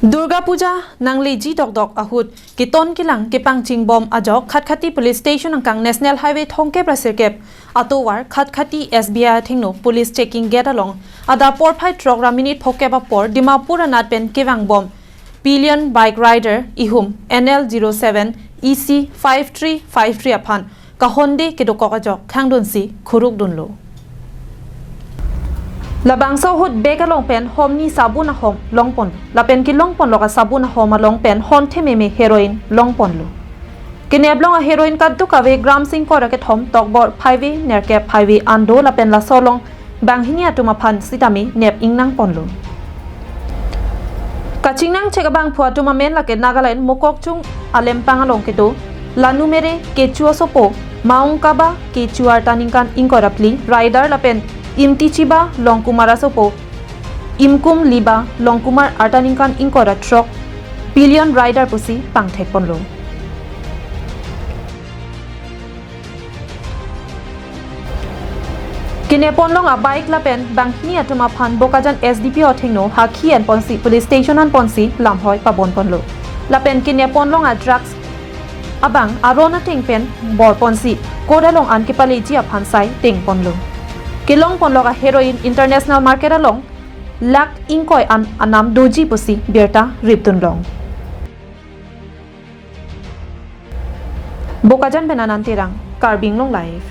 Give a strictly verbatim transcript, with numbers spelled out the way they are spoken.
Durga Puja nangleji dokdok ahut keton kelang kepangching bom ajok Khatkhati Police Station angkang National Highway thomkep ra sirkep atovar Khatkhati S B I athengno police checking gate along adap porphai throk ra minute phokep apor Dimapur anat pen kevang bom pillion bike rider ihum N L zero seven E C five three five three aphan kahonde kedokok ajok khangdunsi khuruk dunlo. Labangso ahut bag along pen hom ni sabun ahom longpon, lapen kelongponlok asabun ahom along pen hon thememe heroin longponlo. Kenep along aheroin kadokave gram singkora kethom tokbor phaive nerkep phaive an do lapen laso along banghini atum aphan sitame nep ingnangponlo. Kachingnang chek abangphu atum amen lake Nagaland Mokokchung alempang along kedo Lanumere Kecho asopo Maung Kaba Kecho arta ningkan ingkoi ra phli rider lapen Imtichiba Longkumar asopo Imkum Liba Longkumar arta ningkan ingkoi ra throk pillion rider pusi pangthekponlo. Kenepponlong abike lapen banghini atum aphan Bokajan S D P O athengno hakhi enponsi police station anponsi lamhoi pabonponlo. Lapen kenepponlong adrugs abang aron ateng pen borponsi court along an kepaleji aphan sai tengponlo. Kelongponlok aheroin international market along lakh ingkoi an anam doji pusi birta ripdunlong. Bokajan pen Anand Terang, Karbi Anglong Live.